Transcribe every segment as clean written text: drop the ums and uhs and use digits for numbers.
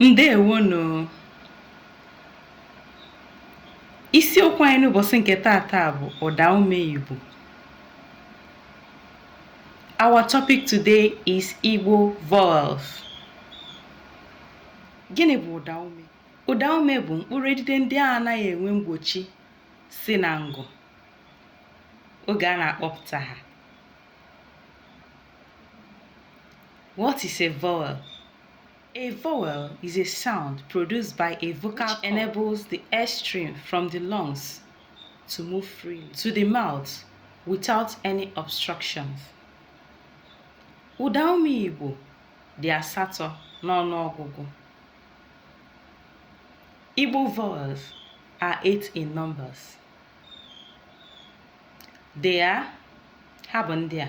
Ndewonụ. Isiokwu anyị n'ụbọchị nke taata bụ ụdaume Igbo. Our topic today is Igbo vowels. Gịnị bụ ụdaume? Ụdaume bụ mkpụrụ edide ndị a anaghị enwe mgbochi si na ngụ oge a na-akpọpụta ha. What is a vowel? A vowel is a sound produced by a vocal cord which enables the airstream from the lungs to move freely to the mouth without any obstructions. Ụdaume Igbo dị asatọ n'ọnụọgụgụ. Igbo vowels are 8 in numbers. They are, ha bụ ndị a: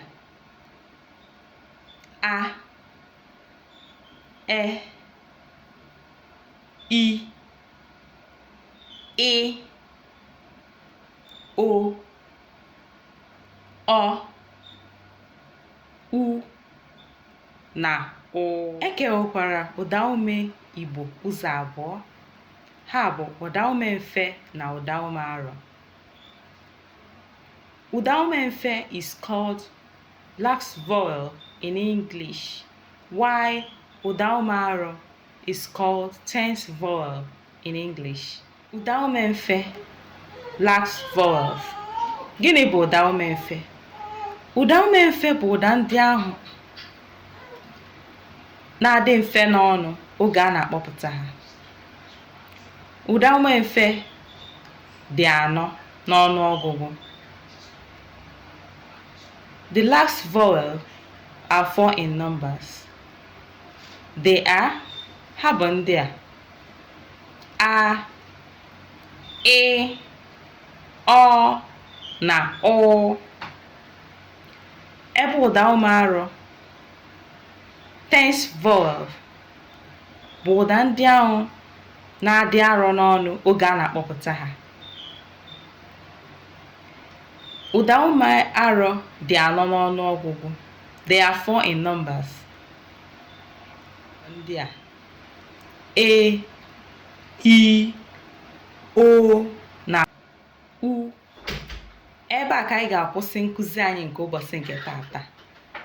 A, E, I, Ị, O, Ọ, U na Ụ. E kewakwara ụdaume Igbo ụzọ abụọ. Ha bụ ụdaume mfe na ụdaume arọ. Ụdaume mfe is called lax vowel in English, while ụdaume arọ is called tense vowel in English. Ụdaume mfe, lax vowels. Gịnị bụ ụdaume mfe? Ụdaume mfe bụ ụda ndị ahụ na-adị mfe n'ọnụ oge a na-akpọpụta ha. Ụdaume mfe dị anọ n'ọnụọgụgụ. The lax vowel are 4 in numbers. They are, ha bụ ndị a: A, Ị, Ọ na Ụ. Ebe ụdaume arọ, tense vowel, bụ ụda ndị ahụ na-adị arọ n'ọnụ oge a na-akpọpụta ha. Ụdaume arọ dị anọ n'ọnụọgụgụ. They are 4 in numbers. Ndị a: E, I, O na U. Ebe a ka anyị ga-akwụsị nkụzi anyị nke ụbọchị nke taata.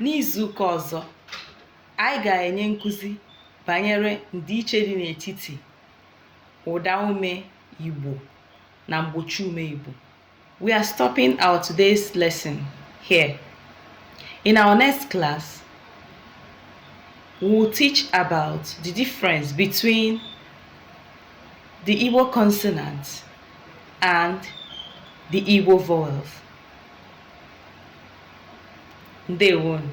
N'izu ụka ọzọ, anyị ga-enye nkụzi banyere ndịiche dị n'etiti ụdaume Igbo na mgbochiume Igbo. We are stopping our today's lesson here. In our next class, we will teach about the difference between the Igbo consonants and the Igbo vowels. Ndewonụ.